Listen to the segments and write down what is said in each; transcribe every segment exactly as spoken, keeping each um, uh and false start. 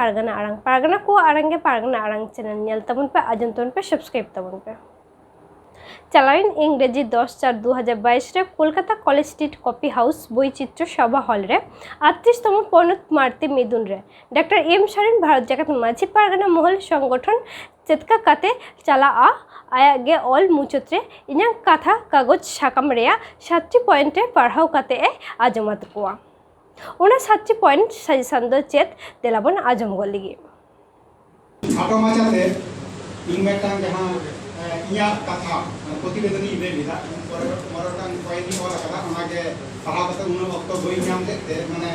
ᱯᱟᱨᱜᱟᱱᱟ ᱟᱲᱟᱝ, ᱯᱟᱨᱜᱟᱱᱟ ᱠᱚᱣᱟᱜ ᱟᱲᱟᱝ ᱜᱮ ᱯᱟᱨᱜᱟᱱᱟ ᱟᱲᱟᱝ ᱪᱮᱱᱮᱞ ᱧᱮᱞ ᱛᱟᱵᱚᱱ ᱯᱮ, ᱟᱸᱡᱚᱢ ᱛᱟᱵᱚᱱ ᱯᱮ, ᱥᱟᱵᱥᱠᱨᱟᱭᱤᱵ ᱛᱟᱵᱚᱱ ᱯᱮ᱾ ᱪᱟᱞᱟᱣᱮᱱ ᱤᱝᱨᱮᱡᱤ ᱫᱚᱥ ᱪᱟᱨ ᱫᱩ ᱦᱟᱡᱟᱨ ᱵᱟᱭᱤᱥ ᱨᱮ Kolkata College Street Coffee House Boichitra Sabha hall ᱨᱮ ᱟᱴᱛᱨᱤᱥ ᱛᱚᱢᱚ ᱯᱚᱱᱚᱛ ᱢᱟᱲᱛᱮ ᱢᱤᱫᱩᱱ ᱨᱮ ᱰᱟᱠᱛᱟᱨ ᱮᱢ ᱥᱚᱨᱮᱱ ᱵᱷᱟᱨᱚᱛ ᱡᱟᱠᱟᱛ ᱢᱟᱹᱡᱷᱤ ᱯᱟᱨᱜᱟᱱᱟ ᱢᱚᱦᱚᱞ ᱥᱚᱝᱜᱚᱴᱷᱚᱱ ᱪᱮᱛᱠᱟ ᱠᱟᱛᱮ ᱪᱟᱞᱟᱜᱼᱟ᱾ ᱟᱭᱟᱜ ᱜᱮ ᱚᱞ ᱢᱩᱪᱟᱹᱫ ᱨᱮ ᱤᱧᱟᱹᱝ ᱠᱟᱛᱷᱟ ᱠᱟᱜᱚᱡᱽ ᱥᱟᱠᱟᱢ ᱨᱮᱭᱟᱜ ᱥᱟᱛᱴᱤ ᱯᱚᱭᱮᱱᱴ ᱨᱮ ᱯᱟᱲᱦᱟᱣ ᱠᱟᱛᱮ ᱮ ᱟᱸᱡᱚᱢ ᱟᱫ ᱠᱚᱣᱟ᱾ ᱚᱱᱟ ᱥᱟᱛᱴᱤ ᱯᱚᱭᱮᱱᱴ ᱥᱟᱡᱮᱥᱚᱱ ᱫᱚ ᱪᱮᱫ? ᱫᱮᱞᱟ ᱵᱚᱱ ᱟᱸᱡᱚᱢ ᱜᱚᱫ ᱞᱮᱜᱮ᱾ ᱠᱷᱟᱴᱚ ᱢᱟᱪᱷᱟᱛᱮ ᱤᱧ ᱢᱤᱫᱴᱟᱝ ᱡᱟᱦᱟᱸ, ᱮ, ᱤᱧᱟᱹᱜ ᱠᱟᱛᱷᱟ, ᱢᱟᱱᱮ ᱯᱨᱚᱛᱤᱵᱮᱫᱚᱱ ᱤᱧ ᱞᱟᱹᱭ ᱞᱮᱫᱟ, ᱤᱧ ᱯᱚᱨᱮ ᱢᱚᱬᱮ ᱜᱚᱴᱟᱝ ᱯᱚᱭᱮᱱᱴ ᱤᱧ ᱚᱞ ᱟᱠᱟᱫᱟ, ᱚᱱᱟᱜᱮ ᱯᱟᱲᱦᱟᱣ ᱠᱟᱛᱮ ᱩᱱᱟᱹᱜ ᱚᱠᱛᱚ ᱵᱟᱹᱧ ᱧᱟᱢ ᱞᱮᱫ ᱛᱮ, ᱢᱟᱱᱮ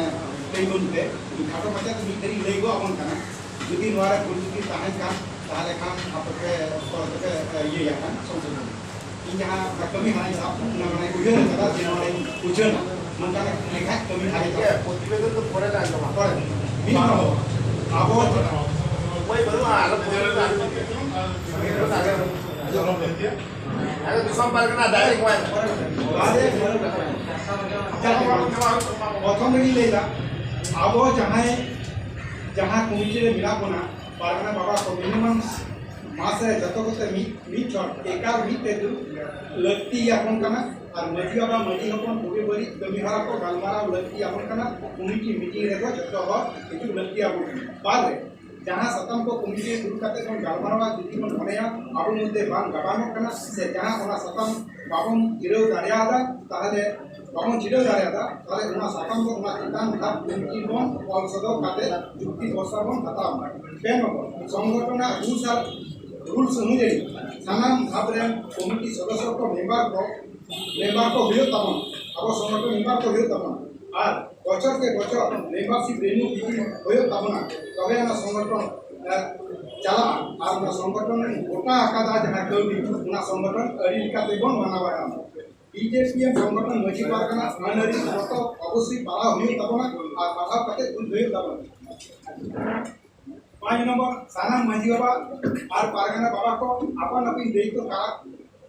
ᱞᱟᱹᱭ ᱵᱟᱹᱱᱩᱜ ᱛᱮ, ᱤᱧ ᱠᱷᱟᱴᱚ ᱢᱟᱪᱷᱟᱛᱮ ᱢᱤᱫ ᱜᱷᱟᱹᱲᱤᱡ ᱞᱟᱹᱭ ᱜᱚᱫ ᱟᱵᱚᱱ ᱠᱟᱱᱟ᱾ ᱡᱩᱫᱤ ᱱᱚᱣᱟ ᱨᱮ ᱵᱷᱩᱞ ᱡᱩᱫᱤ ᱛᱟᱦᱮᱱ ᱠᱷᱟᱱ, ᱛᱟᱦᱚᱞᱮ ᱠᱷᱟᱱ ᱟᱯᱮ ᱯᱮ ᱚᱠᱚᱭ ᱫᱚᱯᱮ ᱤᱭᱟᱹᱭᱟ ᱠᱷᱟᱱ ᱥᱚᱝᱥᱳᱫᱷᱚᱱ᱾ ᱤᱧ ᱡᱟᱦᱟᱸ ᱠᱟᱹᱢᱤ ᱦᱟᱱᱟᱧ ᱥᱟᱵ, ᱚᱱᱟ ᱢᱟᱱᱮ ᱩᱭᱦᱟᱹᱨ ᱟᱠᱟᱫᱟ ᱡᱮ ᱱᱚᱣᱟ ᱨᱮᱧ ᱩᱪᱷᱟᱹᱱᱟ, ᱢᱮᱱᱠᱷᱟᱱ ᱞᱮᱠᱷᱟᱡ ᱠᱟᱹᱢᱤ ᱦᱟᱨᱤ ᱴᱷᱤᱠ ᱜᱮᱭᱟ, ᱯᱨᱚᱛᱤᱵᱮᱫᱚᱱ ᱫᱚ ᱯᱚᱨᱮ ᱞᱮ ᱟᱸᱡᱚᱢᱟ᱾ ᱯᱚᱨᱮ᱾ ᱢᱤᱫ ᱱᱚᱢᱵᱚᱨ, ᱟᱵᱚ ᱩᱯᱟᱹᱭ ᱵᱟᱹᱱᱩᱜᱼᱟ, ᱟᱞᱚ ᱯᱨᱚᱛᱤᱵᱮᱫᱚᱱ ᱟᱸᱡᱚᱢ ᱯᱮ᱾ ᱟᱞᱮ ᱫᱤᱥᱚᱢ ᱯᱟᱨᱜᱟᱱᱟ direct ᱦᱚᱸ ᱟᱸᱡᱚᱢ ᱯᱮ᱾ ᱯᱨᱚᱛᱷᱚᱢ ᱨᱮᱜᱮᱧ ᱞᱟᱹᱭᱫᱟ, ᱟᱵᱚ ᱡᱟᱦᱟᱸᱭ, ᱡᱟᱦᱟᱸ ᱠᱚᱢᱤᱴᱤ ᱨᱮ ᱢᱮᱱᱟᱜ ᱵᱚᱱᱟ, ᱯᱟᱨᱜᱟᱱᱟ ᱵᱟᱵᱟ ᱠᱚ minimum ᱢᱟᱥ ᱨᱮ ᱡᱚᱛᱚ ᱠᱚᱛᱮ ᱢᱤᱫ, ᱢᱤᱫ ᱪᱷᱚᱴ ᱮᱠᱟᱞ ᱢᱤᱫ ᱛᱮ ᱫᱩᱲᱩᱵ ᱞᱟᱹᱠᱛᱤ ᱟᱵᱚᱱ ᱠᱟᱱᱟ᱾ ᱟᱨ ᱢᱟᱹᱡᱷᱤ ᱵᱟᱵᱟ, ᱢᱟᱹᱡᱷᱤ ᱦᱚᱯᱚᱱ, ᱵᱩᱜᱤ ᱵᱟᱹᱲᱤᱡ ᱠᱟᱹᱢᱤ ᱦᱚᱨᱟ ᱠᱚ ᱜᱟᱞᱢᱟᱨᱟᱣ ᱞᱟᱹᱠᱛᱤ ᱟᱵᱚᱱ ᱠᱟᱱᱟ᱾ ᱠᱚᱢᱤᱴᱤ ᱢᱤᱴᱤᱝ ᱨᱮᱫᱚ ᱡᱚᱛᱚ ᱦᱚᱲ ᱦᱤᱡᱩᱜ ᱞᱟᱹᱠᱛᱤ ᱟᱵᱚᱱ ᱠᱟᱱᱟ᱾ ᱵᱟᱨ ᱨᱮ, ᱡᱟᱦᱟᱸ ᱥᱟᱛᱟᱢ ᱠᱚ ᱠᱚᱢᱤᱴᱤ ᱨᱮ ᱫᱩᱲᱩᱵ ᱠᱟᱛᱮ ᱵᱚᱱ ᱜᱟᱞᱢᱟᱨᱟᱣᱟ, ᱡᱩᱫᱤ ᱵᱚᱱ ᱢᱚᱱᱮᱭᱟ ᱟᱵᱚ ᱢᱚᱫᱽᱫᱷᱮ ᱵᱟᱝ ᱜᱟᱵᱟᱱᱚᱜ ᱠᱟᱱᱟ ᱥᱮ ᱡᱟᱦᱟᱸ ᱚᱱᱟ ᱥᱟᱛᱟᱢ ᱵᱟᱵᱚᱱ ᱪᱷᱤᱰᱟᱹᱣ ᱫᱟᱲᱮᱭᱟᱫᱟ, ᱛᱟᱦᱚᱞᱮ ᱵᱟᱵᱚᱱ ᱪᱷᱤᱰᱟᱹᱣ ᱫᱟᱲᱮᱭᱟᱫᱟ, ᱛᱟᱦᱚᱞᱮ ᱚᱱᱟ ᱥᱟᱛᱟᱢ ᱫᱚ ᱚᱱᱟ ᱪᱮᱛᱟᱱ ᱫᱷᱟᱯ ᱠᱚᱢᱤᱴᱤ ᱵᱚᱱ ᱚᱞ ᱥᱚᱫᱚᱨ ᱠᱟᱛᱮ ᱡᱩᱠᱛᱤ ᱵᱷᱚᱨᱥᱟ ᱵᱚᱱ ᱦᱟᱛᱟᱣ ᱢᱟ᱾ ᱯᱮ ᱱᱚᱢᱵᱚᱨ, ᱥᱚᱝᱜᱚᱴᱷᱚᱱᱟᱜ ᱨᱩᱞᱥ ᱟᱨ, ᱨᱩᱞᱥ ᱚᱱᱩᱡᱟᱭᱤ ᱥᱟᱱᱟᱢ ᱫᱷᱟᱯ ᱨᱮᱱ ᱠᱚᱢᱤᱴᱤ ᱥᱚᱫᱚᱥᱥᱚ ᱠᱚ ᱢᱮᱢᱵᱟᱨ ᱠᱚ, ᱢᱮᱢᱵᱟᱨ ᱠᱚ ᱦᱩᱭᱩᱜ ᱛᱟᱵᱚᱱᱟ᱾ ᱟᱵᱚ ᱥᱚᱝᱜᱚᱴᱷᱚᱱ ᱢᱮᱢᱵᱟᱨ ᱠᱚ ᱦᱩᱭᱩᱜ ᱛᱟᱵᱚᱱᱟ᱾ ᱟᱨ ᱵᱚᱪᱷᱚᱨ ᱠᱮ ᱵᱚᱪᱷᱚᱨ ᱢᱮᱢᱵᱟᱨᱥᱤᱯ ᱨᱤᱱᱤᱭᱩ ᱤᱫᱤ ᱦᱩᱭᱩᱜ ᱛᱟᱵᱚᱱᱟ᱾ ᱛᱚᱵᱮ ᱟᱱᱟ ᱥᱚᱝᱜᱚᱴᱷᱚᱱ, ᱮ, ᱪᱟᱞᱟᱜᱼᱟ᱾ ᱟᱨ ᱚᱱᱟ ᱥᱚᱝᱜᱚᱴᱷᱚᱱ ᱜᱚᱴᱟ ᱟᱠᱟᱫᱟ ᱡᱟᱦᱟᱸ ᱠᱟᱹᱣᱰᱤ, ᱚᱱᱟ ᱥᱚᱝᱜᱚᱴᱷᱚᱱ ᱟᱹᱰᱤ ᱞᱮᱠᱟᱛᱮ ᱵᱚᱱ ᱢᱟᱱᱟᱣ ᱵᱟᱲᱟᱭᱟ᱾ ᱵᱤᱡᱮᱯᱤ ᱥᱚᱝᱜᱚᱴᱷᱚᱱ ᱢᱟᱹᱡᱷᱤ ᱯᱟᱨᱜᱟᱱᱟ ᱟᱹᱱ ᱟᱹᱨᱤ ᱯᱚᱛᱚᱵ ᱚᱵᱚᱥᱥᱳᱭ ᱯᱟᱲᱦᱟᱣ ᱦᱩᱭᱩᱜ ᱛᱟᱵᱚᱱᱟ ᱟᱨ ᱯᱟᱲᱦᱟᱣ ᱠᱟᱛᱮ ᱵᱩᱡᱽ ᱦᱩᱭᱩᱜ ᱛᱟᱵᱚᱱᱟ᱾ ᱯᱟᱸᱪ ᱱᱚᱢᱵᱚᱨ, ᱥᱟᱱᱟᱢ ᱢᱟᱹᱡᱷᱤ ᱵᱟᱵᱟ ᱟᱨ ᱯᱟᱨᱜᱟᱱᱟ ᱵᱟᱵᱟ ᱠᱚ ᱟᱯᱟᱱ ᱟᱹᱯᱤᱱ ᱫᱟᱭᱤᱛᱛᱚ ᱠᱟ-,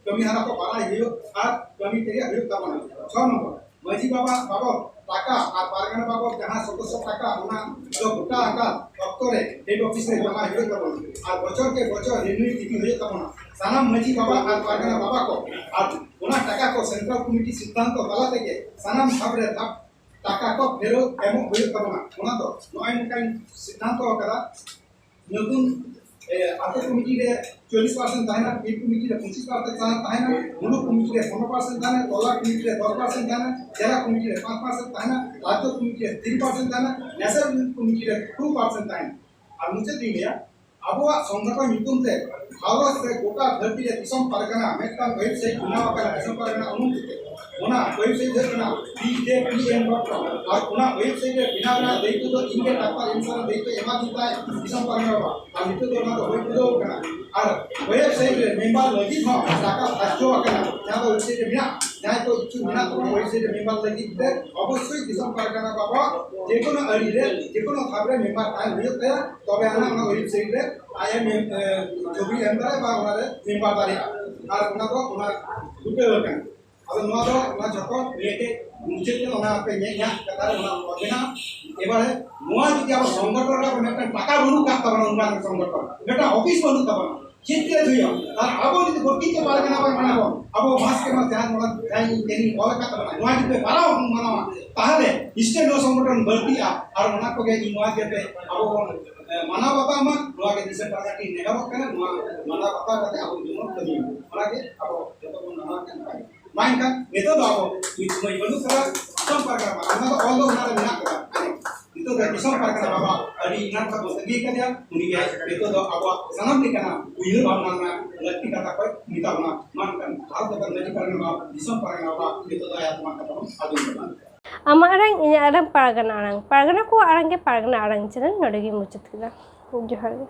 ᱠᱟᱹᱢᱤ ᱦᱚᱨᱟ ᱠᱚ ᱵᱟᱲᱟᱭ ᱦᱩᱭᱩᱜ ᱟᱨ ᱠᱟᱹᱢᱤ ᱛᱮᱜᱮ ᱦᱩᱭᱩᱜ ᱛᱟᱵᱚᱱᱟ᱾ ᱪᱷᱚ ᱱᱚᱢᱵᱚᱨ, ᱢᱟᱹᱡᱷᱤ ᱵᱟᱵᱟ ᱵᱟᱵᱚ ᱴᱟᱠᱟ ᱟᱨ ᱯᱟᱨᱜᱟᱱᱟ ᱵᱟᱵᱚ ᱡᱟᱦᱟᱸ ᱥᱚᱫᱚᱥᱥᱚ ᱴᱟᱠᱟ, ᱚᱱᱟ ᱫᱚ ᱜᱚᱴᱟ ᱟᱠᱟᱫ ᱠᱚᱨᱮ ᱦᱮᱰ ᱚᱯᱷᱤᱥ ᱨᱮ ᱡᱚᱢᱟ ᱦᱩᱭᱩᱜ ᱛᱟᱵᱚᱱᱟ᱾ ᱟᱨ ᱵᱚᱪᱷᱚᱨ ᱠᱮ ᱵᱚᱪᱷᱚᱨ ᱨᱤᱱᱤᱭᱩ ᱤᱫᱤ ᱦᱩᱭᱩᱜ ᱛᱟᱵᱚᱱᱟ᱾ ᱥᱟᱱᱟᱢ ᱢᱟᱹᱡᱷᱤ ᱵᱟᱵᱟ ᱟᱨ ᱯᱟᱨᱜᱟᱱᱟ ᱵᱟᱵᱟ ᱠᱚ ᱟᱨ ᱚᱱᱟ ᱴᱟᱠᱟ ᱠᱚ ᱥᱮᱱᱴᱨᱟᱞ ᱠᱚᱢᱤᱴᱤ ᱥᱤᱫᱽᱫᱷᱟᱱᱛᱚ ᱛᱟᱞᱟ ᱛᱮᱜᱮ ᱥᱟᱱᱟᱢ ᱫᱷᱟᱯ ᱨᱮ ᱫᱷᱟᱯ ᱴᱟᱠᱟ ᱠᱚ ᱯᱷᱮᱨᱚᱛ ᱮᱢᱚᱜ ᱦᱩᱭᱩᱜ ᱛᱟᱵᱚᱱᱟ᱾ ᱚᱱᱟ ᱫᱚ ᱱᱚᱜᱼᱚᱭ ᱱᱚᱝᱠᱟᱧ ᱥᱤᱫᱽᱫᱷᱟᱱᱛᱚ ᱟᱠᱟᱫᱟ᱾ ᱱᱚᱛᱩᱱ ᱮ, ᱟᱛᱳ ᱠᱚᱢᱤᱴᱤ ᱨᱮ ᱪᱚᱞᱞᱤᱥ ᱯᱟᱨᱥᱮᱱᱴ ᱛᱟᱦᱮᱱᱟ, ᱯᱤᱲ ᱠᱚᱢᱤᱴᱤ ᱨᱮ ᱯᱚᱸᱪᱤᱥ ᱯᱟᱨᱥᱮᱱᱴ ᱛᱟᱦᱮᱱᱟ, ᱢᱩᱞᱩᱠ ᱠᱚᱢᱤᱴᱤ ᱨᱮ ᱯᱚᱱᱨᱚ ᱯᱟᱨᱥᱮᱱᱴ ᱛᱟᱦᱮᱱᱟ, ᱴᱚᱞᱟ ᱠᱚᱢᱤᱴᱤ ᱨᱮ ᱫᱚᱥ ᱯᱟᱨᱥᱮᱱᱴ ᱛᱟᱦᱮᱱᱟ, ᱡᱮᱞᱟ ᱠᱚᱢᱤᱴᱤ ᱨᱮ ᱯᱟᱸᱪ ᱯᱟᱨᱥᱮᱱᱴ ᱛᱟᱦᱮᱱᱟ, ᱨᱟᱡᱽᱡᱚ ᱠᱚᱢᱤᱴᱤ ᱨᱮ ᱛᱤᱱ ᱯᱟᱨᱥᱮᱱᱴ ᱛᱟᱦᱮᱱᱟ, ᱱᱮᱥᱚᱱᱟᱞ ᱠᱚᱢᱤᱴᱤ ᱨᱮ ᱴᱩ ᱯᱟᱨᱥᱮᱱᱴ ᱛᱟᱦᱮᱱᱟ᱾ ᱟᱨ ᱢᱩᱪᱟᱹᱫ ᱤᱧ ᱞᱟᱹᱭᱟ, ᱟᱵᱚᱣᱟᱜ ᱥᱚᱝᱜᱚᱴᱷᱚᱱ ᱧᱩᱛᱩᱢ ᱛᱮ ᱵᱷᱟᱨᱚᱛ ᱨᱮ ᱜᱚᱴᱟ ᱫᱷᱟᱹᱨᱛᱤ ᱨᱮ ᱫᱤᱥᱚᱢ ᱯᱟᱨᱜᱟᱱᱟ ᱢᱤᱫᱴᱟᱝ ᱣᱮᱵᱥᱟᱭᱤᱴ ᱵᱮᱱᱟᱣ ᱟᱠᱟᱱᱟ, ᱫᱤᱥᱚᱢ ᱯᱟᱨᱜᱟᱱᱟ ᱩᱱᱩᱢ ᱛᱮ᱾ ᱚᱱᱟ ᱣᱮᱵᱥᱟᱭᱤᱴ ᱦᱩᱭᱩᱜ ᱠᱟᱱᱟ B J P M dot com. ᱟᱨ ᱚᱱᱟ ᱣᱮᱵᱥᱟᱭᱤᱴ ᱨᱮ ᱵᱮᱱᱟᱣ ᱨᱮᱱᱟᱜ ᱫᱟᱭᱤᱛᱛᱚ ᱫᱚ ᱤᱧ ᱜᱮ ᱰᱟᱠᱛᱟᱨ ᱮᱢ ᱥᱚᱨᱮᱱ ᱫᱟᱭᱤᱛᱛᱚ ᱮᱢᱟ ᱫᱤᱧ ᱛᱟᱦᱮᱸᱫ ᱫᱤᱥᱚᱢ ᱯᱟᱨᱜᱟᱱᱟ ᱵᱟᱵᱟ᱾ ᱟᱨ ᱱᱤᱛᱚᱜ ᱫᱚ ᱚᱱᱟ ᱫᱚ ᱦᱩᱭ ᱯᱩᱨᱟᱹᱣ ᱠᱟᱱᱟ᱾ ᱟᱨ ᱣᱮᱵᱥᱟᱭᱤᱴ ᱨᱮ ᱢᱮᱢᱵᱟᱨ ᱞᱟᱹᱜᱤᱫ ᱦᱚᱸ ᱴᱟᱠᱟ ᱥᱟᱦᱟᱡᱽᱡᱚ ᱟᱠᱟᱱᱟ, ᱡᱟᱦᱟᱸ ᱫᱚ ᱣᱮᱵᱥᱟᱭᱤᱴ ᱨᱮ ᱢᱮᱱᱟᱜ᱾ ᱡᱟᱦᱟᱸᱭ ᱠᱚ ᱤᱪᱪᱷᱩᱠ ᱢᱮᱱᱟᱜ ᱛᱟᱵᱚᱱᱟ ᱣᱮᱵᱥᱟᱭᱤᱴ ᱨᱮ ᱢᱮᱢᱵᱟᱨ ᱞᱟᱹᱜᱤᱫ ᱛᱮ, ᱚᱵᱚᱥᱥᱳᱭ ᱫᱤᱥᱚᱢ ᱯᱟᱨᱜᱟᱱᱟ ᱵᱟᱵᱟ ᱡᱮᱠᱳᱱᱳ ᱟᱹᱨᱤ ᱨᱮ ᱡᱮᱠᱳᱱᱳ ᱫᱷᱟᱯ ᱨᱮ ᱢᱮᱢᱵᱟᱨ ᱛᱟᱦᱮᱸ ᱦᱩᱭᱩᱜ ᱛᱟᱭᱟ, ᱛᱚᱵᱮ ᱟᱱᱟᱜ ᱚᱱᱟ ᱣᱮᱵᱥᱟᱭᱤᱴ ᱨᱮ ᱟᱭ ᱮᱢ ᱮᱢ, ᱮ, ᱪᱷᱚᱵᱤ ᱮᱢ ᱫᱟᱲᱮᱭᱟᱜᱼᱟ ᱵᱟ ᱚᱱᱟ ᱨᱮ ᱢᱮᱢᱵᱟᱨ ᱫᱟᱲᱮᱭᱟᱜᱼᱟ᱾ ᱟᱨ ᱚᱱᱟ ᱫᱚ ᱚᱱᱟ ᱪᱷᱩᱴᱟᱹᱣ ᱟᱠᱟᱱᱟ᱾ ᱟᱫᱚ ᱱᱚᱣᱟ ᱫᱚ ᱚᱱᱟ ᱡᱷᱚᱛᱚ ᱱᱤᱭᱟᱹ ᱜᱮ ᱢᱩᱪᱟᱹᱫ ᱮᱱᱟ, ᱚᱱᱟ ᱟᱯᱮ ᱧᱮᱞ ᱧᱟᱢ ᱠᱟᱛᱷᱟ ᱨᱮ ᱚᱱᱟ ᱚᱞ ᱢᱮᱱᱟᱜᱼᱟ᱾ ᱮᱵᱟᱨᱮ ᱱᱚᱣᱟ ᱡᱩᱫᱤ ᱟᱵᱚ ᱥᱚᱝᱜᱚᱴᱷᱚᱱ ᱨᱮ ᱢᱤᱫᱴᱟᱝ ᱴᱟᱠᱟ ᱵᱟᱹᱱᱩᱜ ᱠᱟᱜ ᱛᱟᱵᱚᱱᱟ, ᱚᱱᱠᱟᱱ ᱥᱚᱝᱜᱚᱴᱷᱚᱱ, ᱢᱤᱫᱴᱟᱝ ᱚᱯᱷᱤᱥ ᱵᱟᱹᱱᱩᱜ ᱛᱟᱵᱚᱱᱟ, ᱪᱮᱫ ᱛᱮ ᱦᱩᱭᱩᱜᱼᱟ? ᱟᱨ ᱟᱵᱚ ᱡᱩᱫᱤ ᱜᱚᱴᱷᱤᱛ ᱯᱟᱨᱜᱟᱱᱟ ᱵᱚᱱ ᱢᱟᱱᱟᱣᱟ, ᱟᱵᱚ ᱢᱟᱥ ᱠᱮ ᱢᱟᱥ ᱡᱟᱦᱟᱸ ᱱᱚᱣᱟ ᱡᱟᱦᱟᱸ ᱤᱧ ᱴᱨᱮᱱᱤᱝ ᱚᱞ ᱟᱠᱟᱫ ᱛᱟᱵᱚᱱᱟ, ᱱᱚᱣᱟ ᱡᱩᱫᱤ ᱯᱮ ᱯᱟᱲᱦᱟᱣ ᱵᱚᱱ ᱢᱟᱱᱟᱣᱟ, ᱛᱟᱦᱚᱞᱮ ᱱᱤᱥᱪᱚᱭ ᱱᱚᱣᱟ ᱥᱚᱝᱜᱚᱴᱷᱚᱱ ᱵᱟᱹᱲᱛᱤᱜᱼᱟ᱾ ᱟᱨ ᱚᱱᱟ ᱠᱚᱜᱮ ᱤᱧ ᱱᱚᱣᱟ ᱜᱮ ᱯᱮ ᱟᱵᱚ ᱵᱚᱱ, ᱮ, ᱢᱟᱱᱟᱣ ᱵᱟᱛᱟᱣ ᱢᱟ, ᱱᱚᱣᱟ ᱜᱮ ᱫᱤᱥᱚᱢ ᱯᱟᱨᱜᱟᱱᱟ ᱴᱷᱮᱱ ᱱᱮᱦᱚᱨᱚᱜ ᱠᱟᱱᱟ, ᱱᱚᱣᱟ ᱢᱟᱱᱟᱣ ᱵᱟᱛᱟᱣ ᱠᱟᱛᱮ ᱟᱵᱚ ᱡᱮᱢᱚᱱ ᱠᱟᱹᱢᱤ, ᱚᱱᱟ ᱜᱮ ᱟᱵᱚ ᱡᱚᱛᱚ ᱵᱚᱱ ᱢᱟᱱᱟᱣ ᱠᱟᱱ ᱛᱟᱵᱚᱱᱟ᱾ ᱢᱟ ᱮᱱᱠᱷᱟᱱ ᱱᱤᱛᱚᱜ ᱫᱚ ᱟᱵᱚ ᱥᱚᱢᱚᱭ ᱵᱟᱹᱱᱩᱜ ᱠᱟᱫᱟ, ᱫᱤᱥᱚᱢ ᱯᱟᱨᱜᱟᱱᱟ ᱢᱟ, ᱚᱱᱟ ᱫᱚ ᱚᱞ ᱫᱚ ᱚᱱᱟ ᱨᱮ ᱢᱮᱱᱟᱜ ᱠᱟᱫᱟ᱾ ᱱᱤᱛᱚᱜ ᱫᱚ ᱫᱤᱥᱚᱢ ᱯᱟᱨᱜᱟᱱᱟ ᱵᱟᱵᱟ ᱟᱹᱰᱤ ᱮᱱᱟᱝ ᱠᱷᱚᱱ ᱵᱚᱱ ᱛᱟᱹᱜᱤ ᱠᱟᱫᱮᱭᱟ, ᱩᱱᱤ ᱜᱮ ᱱᱤᱛᱚᱜ ᱫᱚ ᱟᱵᱚᱣᱟᱜ ᱥᱟᱱᱟᱢ ᱞᱮᱠᱟᱱᱟᱜ ᱩᱭᱦᱟᱹᱨ ᱵᱷᱟᱵᱽᱱᱟ ᱨᱮᱱᱟᱜ ᱞᱟᱹᱠᱛᱤ ᱠᱟᱛᱷᱟ ᱠᱚᱭ ᱢᱮᱛᱟ ᱵᱚᱱᱟ᱾ ᱢᱟ ᱮᱱᱠᱷᱟᱱ ᱵᱷᱟᱨᱚᱛ ᱡᱟᱠᱟᱛ ᱢᱟᱹᱡᱷᱤ ᱯᱟᱨᱜᱟᱱᱟ ᱵᱟᱵᱟ, ᱫᱤᱥᱚᱢ ᱯᱟᱨᱜᱟᱱᱟ ᱵᱟᱵᱟ, ᱱᱤᱛᱚᱜ ᱫᱚ ᱟᱭᱟᱜ ᱢᱟ ᱠᱟᱛᱷᱟ ᱵᱚᱱ ᱟᱸᱡᱚᱢ ᱞᱮᱜᱟ᱾ ᱟᱢᱟᱜ ᱟᱲᱟᱝ, ᱤᱧᱟᱹᱜ ᱟᱲᱟᱝ, ᱯᱟᱨᱜᱟᱱᱟ ᱟᱲᱟᱝ, ᱯᱟᱨᱜᱟᱱᱟ ᱠᱚᱣᱟᱜ ᱟᱲᱟᱝ ᱜᱮ ᱯᱟᱨᱜᱟᱱᱟ ᱟᱲᱟᱝ ᱪᱮᱱᱮᱞ ᱱᱚᱰᱮ ᱜᱮᱧ ᱢᱩᱪᱟᱹᱫ ᱠᱮᱫᱟ᱾ ᱡᱚᱦᱟᱨ ᱜᱮ᱾